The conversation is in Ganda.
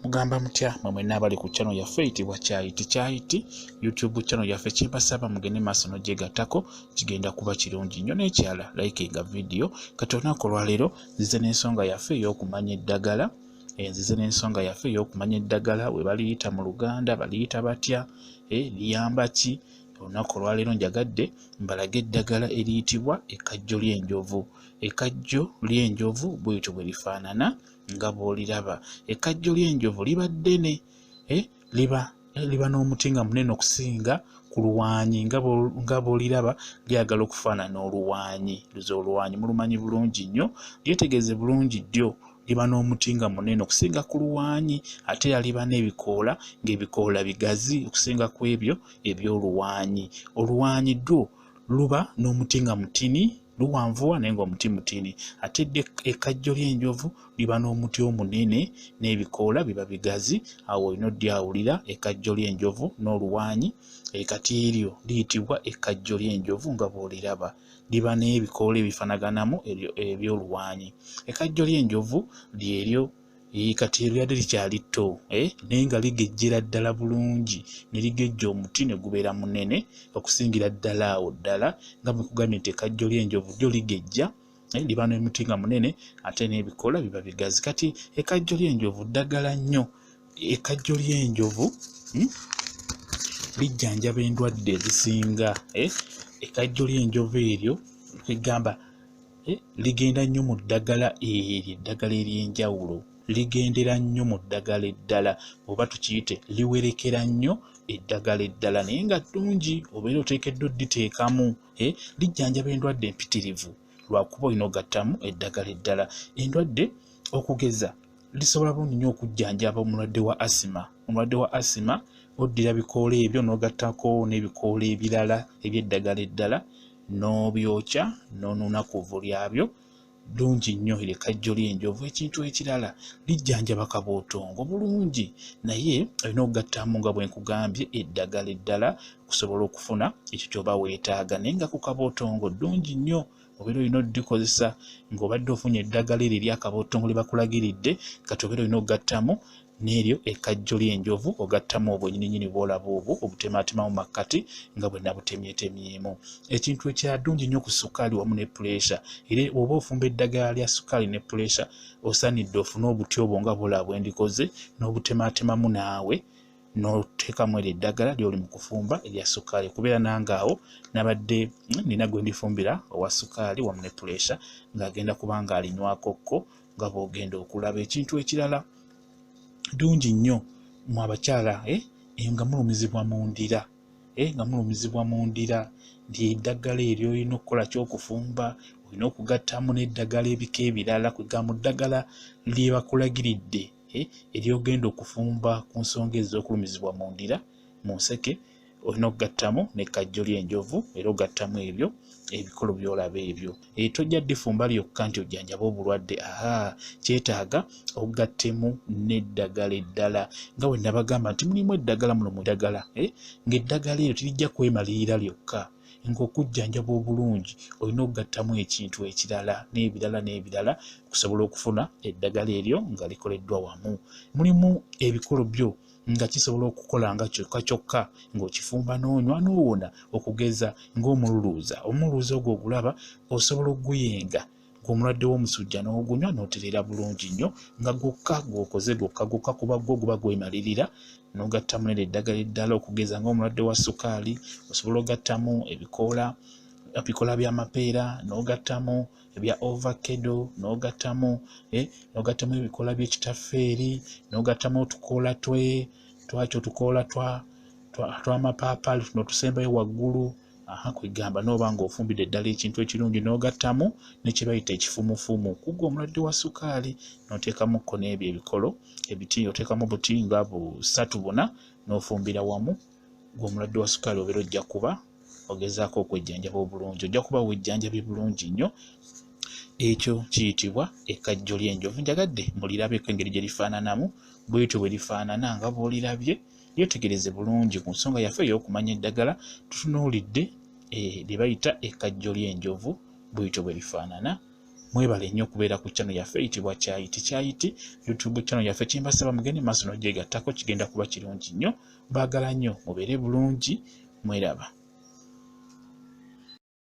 Mugamba mutya mwe mwenna abali ku channel yaffe eyitibwa Kyayiti Kyayiti YouTube channel yaffe? Kyembasaba mugende maaso n'ogyegattako, kigenda kuba kirungi nnyo. N'ekyala likinga video. Kati olunaku olwaleero nzize n'ensonga yaffe ey'okumanya eddagala. Nzize n'ensonga yaffe ey'okumanya eddagala we baliyita mu Luganda, baliyita batya, liyamba ki? Olunaku olwaleero njagadde mbalage eddagala eriyitibwa ekkajjo ly'enjovu. Ekkajjo ly'enjovu bwetyo bwe lifaanana nga bw'oliraba. Ekkajjo ly'enjovu liba ddene, liba n'omuti nga munene okusinga ku luwanyi, nga bw'oliraba lyagala okufaanana oluwanyi. Luze oluwanyi mulumanyi bulungi nnyo, lyetegeeze bulungi ddyo. Liba n'omuti nga munene okusinga ku luwanyi, ate era liba n'ebikoola ng'ebikoola bigazi okusinga ku ebyo eby'oluwanyi. Oluwanyi ddwo luba n'omuti nga mutini, luwanvuwa naye ng'omuti mutini, ate dde ekkajjo ly'enjovu liba n'omuti omunene n'ebikoola biba bigazi. Awo olina odyawulira ekkajjo ly'enjovu n'oluwanyi. Kati eryo liyitibwa ekkajjo ly'enjovu nga bw'oliraba, liba n'ebikoola ebifaanaganamu eby'oluwanyi. Ekkajjo ly'enjovu lyeryo. Kati eryo lyadde likyali tto, naye nga ligejjera ddala bulungi, ne ligejja omuti ne gubeera munene okusingira ddala awo ddala. Nga bwe nkugambye nti ekkajjo ly'enjovu lyo ligejja, liba n'omuti nga munene ate n'ebikoola biba bigazi. Kati ekkajjo ly'enjovu ddagala nnyo. Ekkajjo ly'enjovu lijjanjaba endwadde ezisinga. Ekkajjo ly'enjovu eryo kwegamba ligenda nnyo mu ddagala eryo, eddagala ery'enjawulo ligendera nnyo mu ddagala eddala, oba tukiyite liwerekera nnyo eddagala eddala, naye nga ddungi obeera oteekeddwa odditeekamu. Lijjanjaba endwadde empitirivu lwakuba olina ogattamu eddagala eddala. Endwadde okugeza lisobola bulungi nnyo okujjanjaba omulwadde wa asima. Omulwadde wa asima oddira bikoola ebyo n'ogattako n'ebikoola ebirala eby'eddagala eddala n'obyokya n'onuuna ku vvu lyabyo. Ddungi nnyo eryo ekkajjo ly'enjovu. Ekintu ekirala, lijjanjaba kabootongo bulungi, naye olina okugattamu nga bwe nkugambye eddagala eddala okusobola okufuna ekyo ky'oba weetaaga. Naye nga ku kabootongo ddungi nnyo, obeera olina oddikozesa ng'obadde ofunye eddagala eryo eryakabootongo lye bakulagiridde. Kati obeera olina okugattamu n'eryo ekkajjo ly'enjovu, ogattamu obwenyininyini bw'olaba obwo obutematemamu makkati nga bwe nabutemyetemyemu. Ekintu ekirala, ddungi nnyo ku sukaali wamu ne puleesa. Era bw'oba ofumba eddagala lya sukaali ne puleesa, osaanidde ofune obuti obwo nga bw'olaba bwe ndikoze, n'obutematemamu naawe n'oteekamu eryo eddagala ly'oli mu kufumba erya sukaali. Kubeera nange awo nabadde nina gwe ndifumbira owa sukaali wamu ne puleesa, ng'agenda kuba ng'alinywako kko nga bw'ogenda okulaba. Ekintu ekirala, ddungi nnyo mu abakyala nga mulumizibwa mu ndira, nga mulumizibwa mu ndira, nti eddagala eryo olina okukola ky'okufumba olina okugattamu n'eddagala ebika ebirala, kwegamba mu ddagala lye bakulagiridde ery'ogenda okufumba ku nsonga ez'okulumizibwa mu ndira mu nseke, olina okugattamu n'ekkajjo ly'enjovu, era ogattamu ebyo ebikolo by'olaba ebyo. Tojja ddifumba lyokka nti ojjanjabe obulwadde, kyetaaga ogattemu n'eddagala eddala. Nga bwe nabagamba nti mulimu eddagala muno mu ddagala, ng'eddagala eryo terijja kwemalirira lyokka, ng'okujjanjaba obulungi olina okugattamu ekintu ekirala n'ebirala n'ebirala okusobola okufuna eddagala eryo nga likoleddwa wamu. Mulimu ebikolo byo nga kisobola okukola nga kyokka kyokka ng'okifumba n'onywa n'owona, okugeza ng'omululuuza. Omululuuza ogwo ogulaba osobola okuguyenga ng'omulwadde w'omusujja n'ogunywa n'otereera bulungi nnyo, nga gwokka gw'okoze gwokka gwokka, kuba gwo guba gwemalirira. N'ogattamu n'eryo eddagala eddala, okugeza ng'omulwadde wa sukaali osobola ogattamu ebikoola by'amapeera, n'ogattamu ebya ovakkedo, n'ogattamu ebikoola by'ekitafeeri, n'ogattamu otukoola twaki otukoola tw'amapaapaali tuno otusembayo waggulu. Kwegamba n'oba ng'ofumbidde ddala ekintu ekirungi, n'ogattamu ne kye bayita ekifumufumu kugwa omulwadde wa sukaali, n'oteekamukko n'ebyo ebikolo ebiti, oteekamu buti nga busatu buna n'ofumbira wamu. Gwe omulwadde wa sukaali obeera ojja kuba ogezaako okwejjanjaba obulungi, ojja kuba wejjanjabye bulungi nnyo. Ekyo kiyitibwa ekkajjo ly'enjovu. Njagadde mulirabeko engeri gye lifaananamu, bwetyo bwe lifaanana nga bw'olirabye. Lyetegereze bulungi ku nsonga yaffe ey'okumanya eddagala. Tutunuulidde lye bayita ekkajjo ly'enjovu, bwetyo bwe lifaanana. Mwebale nnyo okubeera ku channel yaffe eyitibwa Kyayiti Kyayiti, YouTube channel yaffe. Kyembasaba mugende maaso n'ogyegattako, kigenda kuba kirungi nnyo. Baagala nnyo, mubeere bulungi, mweraba.